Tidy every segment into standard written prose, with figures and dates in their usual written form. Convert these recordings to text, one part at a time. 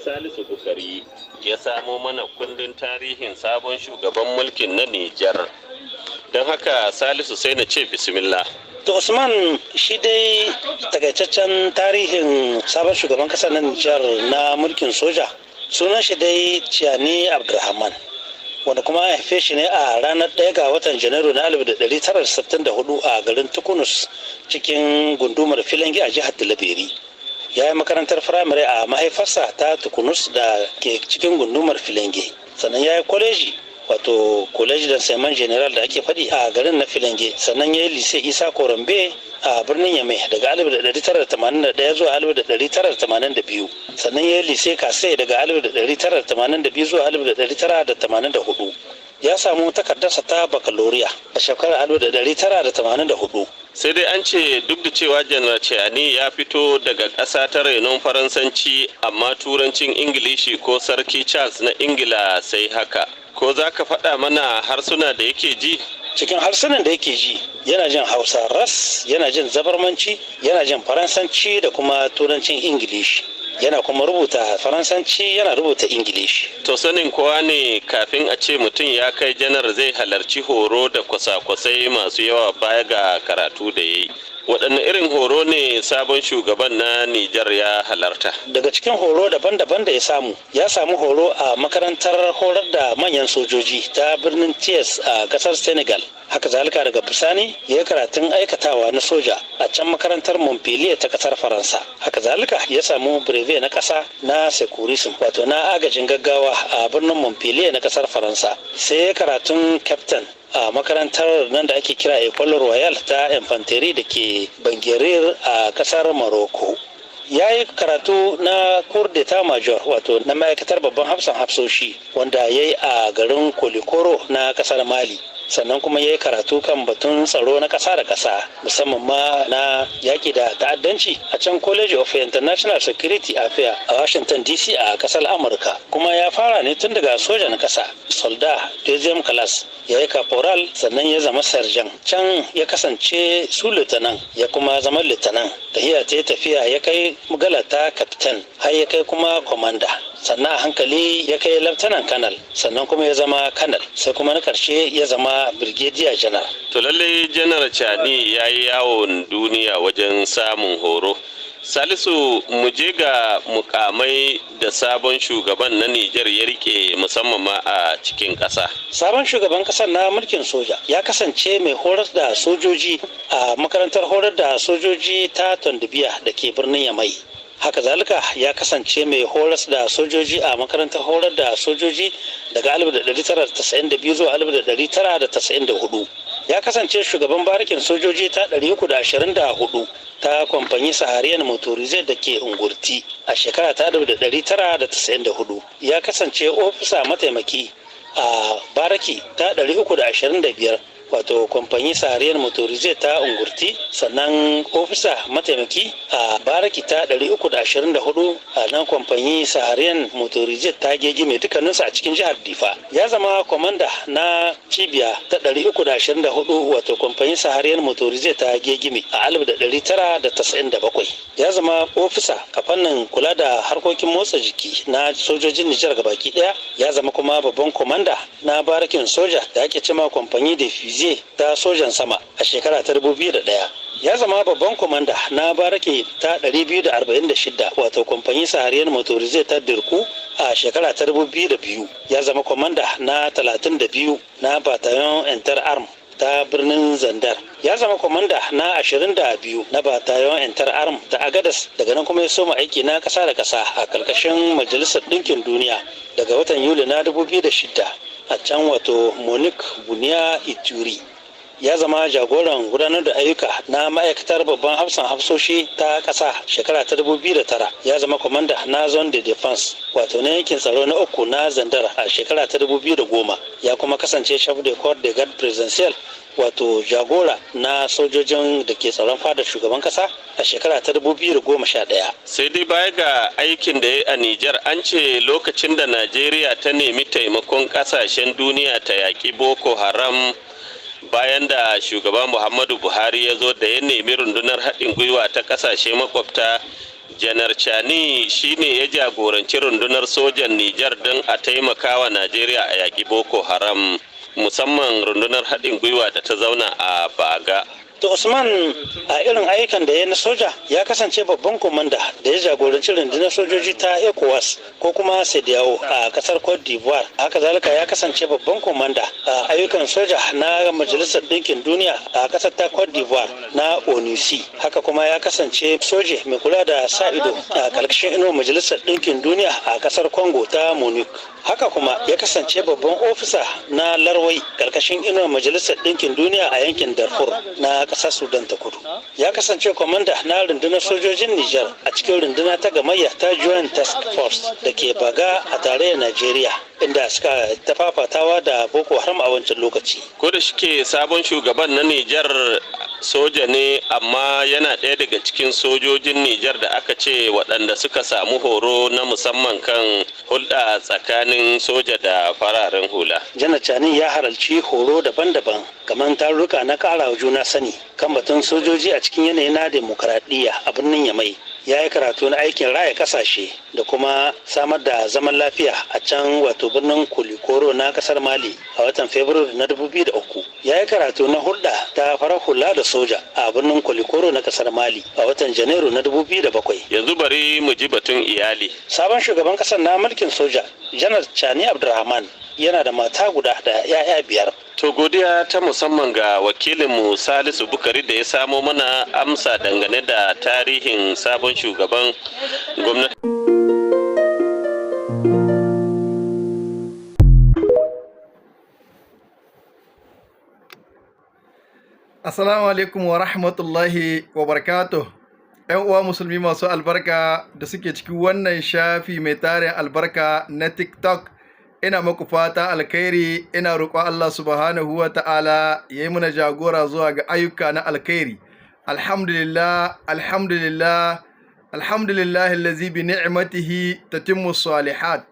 Salisu Bukari ya samo mana kundin tarihin sabon shugaban mulkin na Nijar. Don haka, Salisu, sai na ce bismillah. To Usman, shi dai takaitaccen tarihin sabon shugaban kasar na Nijar na mulkin soja. Sunan shi dai Tchiani Abdurrahman, wanda kuma an haife shi ne a ranar 1 ga watan Janairu na 1964 a garin Tukunus cikin gundumar Filangi a jihar Tilaberi. Ya yi makarantar firamare a mahaifarsa ta Tukunus da ke cikin gundumar Filange. Sannan ya yi kwaleji, wato Collège d'Enseignement Général da ake faɗi, a garin na Filange. Sannan ya yi Lycée Isa Korambe a birnin Yamai daga 1981 zuwa 1982. Sannan ya yi Lycée Kase daga 1982 zuwa 1984. Ya samu takardarsa ta baccalaureate a shekarar 1984. Sai dai an ce duk da cewa Janar Tchiani ya fito daga ƙasa ta renon Faransanci, amma turancin Ingilishi ko Sarki Charles na Ingila sai haka. Ko za ka faɗa mana harsuna da yake ji? Cikin harsunan da yake ji, yana jin Hausa ras, yana jin Zabarmanci, yana jin Faransanci da kuma turancin Ingilishi. Yana kuma rubuta Faransanci, yana rubuta Ingilishi. To, sanin kowa ne kafin a ce mutum ya kai janar zai halarci horo da kwasa-kwasai masu yawa baya ga karatu da ya yi. Waɗanne irin horo ne sabon shugaban na Nijar ya halarta? Daga cikin horo daban-daban da ya samu, ya samu horo a makarantar horar da manyan sojoji ta birnin Thiès a kasar Senegal. Haka zalika, daga bisani ya yi karatun aikatawa na soja a can makarantar Montpellier ta kasar Faransa. Haka zalika, ya samu brevet na kasa na secourisme, wato na agajin gaggawa, a birnin Montpellier na kasar Faransa. Sai ya karatun captain a makarantar nan da ake kira Ecole Royale ta Infanterie da ke Benguerir a kasar Morocco. Ya yi karatu na corps d'état major, wato na ma'aikatar babban hafsan hafsoshi, wanda ya yi a garin Kolikoro na kasar Mali. Sannan kuma ya yi karatu kan batun tsaro na ƙasa da ƙasa, musamman ma na yaƙi da ta'addanci, a can College of International Security Affairs a Washington DC a ƙasar Amurka. Kuma ya fara ne tun daga soja na ƙasa, soldat deuxième classe, ya yi caporal, sannan ya zama sergent, can ya kasance sous-lieutenant, ya kuma zama lieutenant. Tafiya ta tafiya, ya kai galata captain, har ya kai kuma commander. Sannan a hankali ya kai lieutenant colonel, sannan kuma ya zama colonel, sai kuma na karshe ya zama brigadier general. To, lallai Janar Tchiani ya yi yawon duniya wajen samun horo. Salisu, mu je ga mukamai da sabon shugaban na Nijar ya rike, musamman ma a cikin ƙasa. Sabon shugaban ƙasar na mulkin soja ya kasance mai horar da sojoji a makarantar horar da sojoji ta Tondibiya da ke birnin Yamai. Haka zalika, ya kasance mai horas da sojoji a makarantar horar da sojoji daga 1992 zuwa 1994. Ya kasance shugaban barikin sojoji ta 324 ta Compagnie Saharienne Motorisée da ke Ungurti a shekara ta 1994. Ya kasance ofisa mataimaki a baraki ta 325, wato Compagnie Saharienne Motorisée ta Ungurti, sannan ofisa mataimaki a baraki ta 324 a nan Compagnie Saharienne Motorisée ta Gegime, dukkaninsu a cikin jihar Difa. Ya zama kwamanda na cibiya ta 324, wato Compagnie Saharienne Motorisée ta Gegime, a 1997. Ya zama ofisa a fannin kula da harkokin motsa jiki na sojojin Nijar gabaki daya. Ya zama kuma babban kwamanda na barikin soja da ake cema Compagnie de Fusée ta sojan sama a shekara ta 2001. Ya zama babban kwamanda na baraki ta 246, wato Compagnie Saharienne Motorisée ta Dirku, a shekara ta 2002. Ya zama kwamanda na 32 na Bataillon Interarmes ta birnin Zandar. Ya zama kwamanda na 22 na Bataillon Interarmes ta Agadas. Daga nan kuma ya soma aiki na kasa da kasa a karkashin Majalisar Ɗinkin Duniya daga watan Yuli na 2006 a can, wato MONUC Bunia, Ituri. Ya zama jagoran gudanar da ayyuka na ma'aikatar babban hafsan hafsoshi ta ƙasa shekara ta 2009. Ya zama kwamanda na zone de défense, wato na yankin tsaro na uku na Zandar, a shekara ta 2010. Ya kuma kasance chef de corps de garde présidentielle, wato jagora na sojojin da ke tsaron fadar shugaban kasa, a shekara ta 2011. Sai dai baya ga aikin da ya a Nijar, an ce lokacin da Najeriya ta nemi taimakon kasashen duniya ta yaƙi Boko Haram, bayan da shugaba Muhammadu Buhari ya zo da ya nemi rundunar haɗin gwiwa ta ƙasashe makwabta, Janar Chani shine ya jagoranci rundunar sojan Nijar don a taimakawa Najeriya a yaƙi Boko Haram, musamman rundunar haɗin gwiwa da ta zauna a Baga. To Usman, a irin ayyukan da ya na soja, ya kasance babban komanda da ya jagoranci rundunar sojoji ta ECOWAS ko kuma CEDEAO a kasar Cote d'Ivoire. Haka zalika ya kasance babban komanda a ayyukan soja na Majalisar Ɗinkin Duniya a kasar ta Cote d'Ivoire na ONUC. Haka kuma ya kasance soje mai kula da sa ido a karkashin inuwar Majalisar Ɗinkin Duniya a kasar Congo ta MONUC. Haka kuma ya kasance babban ofisa na larwai karkashin inuwar Majalisar Ɗinkin Duniya a yankin Darfur na kasar Sudan ta Kudu. Ya kasance kwamanda na rundunar sojojin Nijar a cikin runduna ta gamayya ta Joint Task Force da ke Baga a tarayyar Najeriya, inda suka ta fafatawa da Boko Haram a wancan lokaci. Ko da shike sabon shugaban na Nijar soja ne, amma yana ɗaya daga cikin sojojin Nijar da aka ce waɗanda suka samu horo na musamman kan hulɗa tsakanin soja da fararen hula. Janar Chani ya halarci horo daban-daban, kamar tarurruka na ƙara juna sani kan batun sojoji a cikin yanayi na demokaradiyya a birnin Yamai. Ya yi karatu na aikin raya kasashe da kuma samar da zaman lafiya a can, wato birnin Kulikoro na kasar Mali, a watan Fabrairu na 2003. Ya yi karatu na hulɗa ta farar hula da soja a birnin Kulikoro na kasar Mali a watan Janairu na 2007. Yanzu bari mu ji batun iyali. Sabon shugaban kasar na mulkin soja, Janar Chani Abdulrahman, yana da mata guda da 'ya'ya biyar. To, godiya ta musamman ga wakilinmu Salisu Bukari da ya samo mana amsa dangane da tarihin sabon shugaban gwamnati. Assalamu alaikum wa rahmatullahi wa barakatuh. ‘Yan uwa musulmi masu albarka da suke cikin wannan shafi mai tarin albarka na TikTok, ina muku fata alkhairi, ina roƙon Allah subhanahu wa ta'ala ya yi mana jagora zuwa ga ayyuka na alkhairi. Alhamdulillah, alhamdulillah, alhamdulillah allazi bi ni'matihi tatimmu salihat.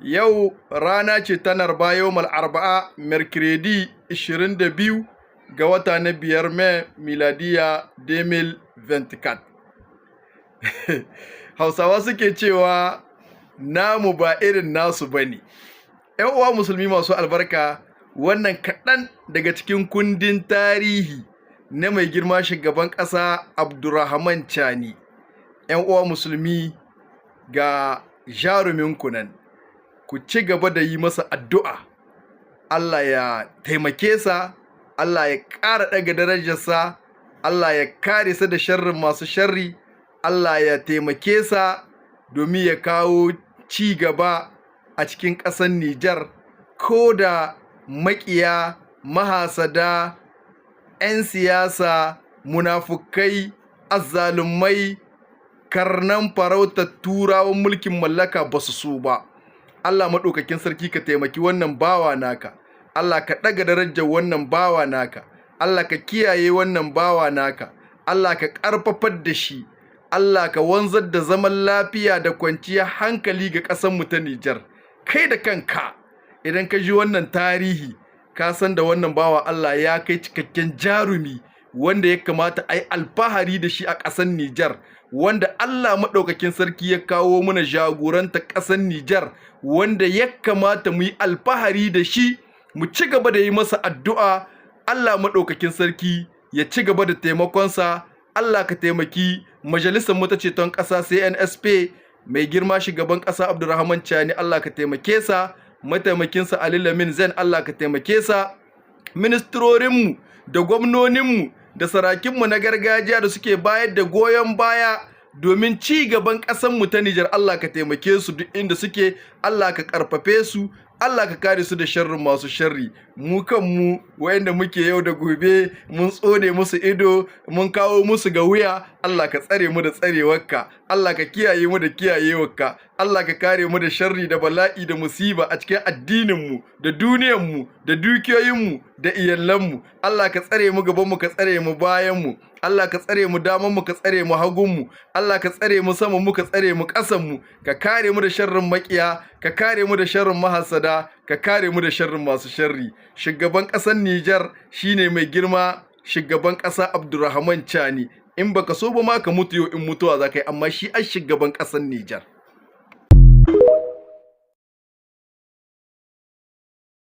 Yau rana ce ta Narba, yau Arba'a, mercredi 22 ga wata na biyar, Mai, miladiya 2024. Hausawa suke cewa namu ba irin nasu ba ne. ‘Yan uwa musulmi masu albarka, wannan kaɗan daga cikin kundin tarihi na mai girma shugaban ƙasa Abdurrahman Chani. ‘Yan uwa musulmi, ga jarumin kunan, ku ci gaba da yi masa addu'a. Allah ya taimake sa, Allah ya ƙara ɗaga darajarsa, Allah ya kare sa da sharrin masu sharri, Allah ya taimake sa domin ya kawo ci gaba a cikin ƙasar Nijar, ko da maƙiya, mahasada, 'yan siyasa, munafukai, azzalumai, karnan farautar turawan mulkin mallaka ba su so ba. Allah maɗaukakin sarki, ka taimaki wannan bawa naka. Allah ka ɗaga darajar wannan bawa naka. Allah ka kiyaye wannan bawa naka. Allah ka ƙarfafar da shi. Allah ka wanzar da zaman lafiya da kwanciyar hankali ga ƙasarmu ta Nijar. Kai da kanka idan ka ji wannan tarihi, ka san da wannan bawa Allah ya kai cikakken jarumi wanda ya kamata a yi alfahari da shi a ƙasar Nijar, wanda Allah maɗaukakin sarki ya kawo mana jagoranta ƙasar Nijar, wanda ya kamata mu yi alfahari da shi, mu ci gaba da yi masa addu'a, Allah maɗaukakin sarki ya ci gaba da taimakonsa. Allah ka taimaki majalisar mu ta ceton ƙasa CNSP, mai girma shugaban ƙasa Abdulrahman Chani, Allah ka taimake sa, mataimakinsa Ali Lamin Zain, Allah ka taimake sa, ministrorinmu da gwamnoninmu da sarakinmu na gargajiya da suke bayar da goyon baya domin ci gaban ƙasarmu ta Nijar, Allah ka taimake su duk inda suke, Allah ka ƙarfafe su, Allah ka kare su da sharrin masu sharri. Mu kanmu wayanda muke yau da gobe mun tsone musu ido, mun kawo musu ga wuya, Allah ka tsare mu da tsarewarka, Allah ka kiyaye mu da kiyayewarka, Allah ka kare mu da sharri da bala'i da musiba a cikin addininmu da duniyarmu da dukiyoyinmu da iyalanmu. Allah ka tsare mu gabanmu, ka tsare mu bayanmu, Allah ka tsare mu damanmu, ka tsare mu hagunmu, Allah ka tsare mu saman mu, ka tsare mu ƙasanmu, ka kare mu da sharrin makiya, ka kare mu da sharrin mahasada, ka kare mu da sharrin masu sharri. Shugaban ƙasar Nijar shine mai girma shugaban ƙasa Abdulrahman Chani. In baka so ba ma ka mutu yau, in mutuwa za ka yi, amma shi a shugaban ƙasar Nijar.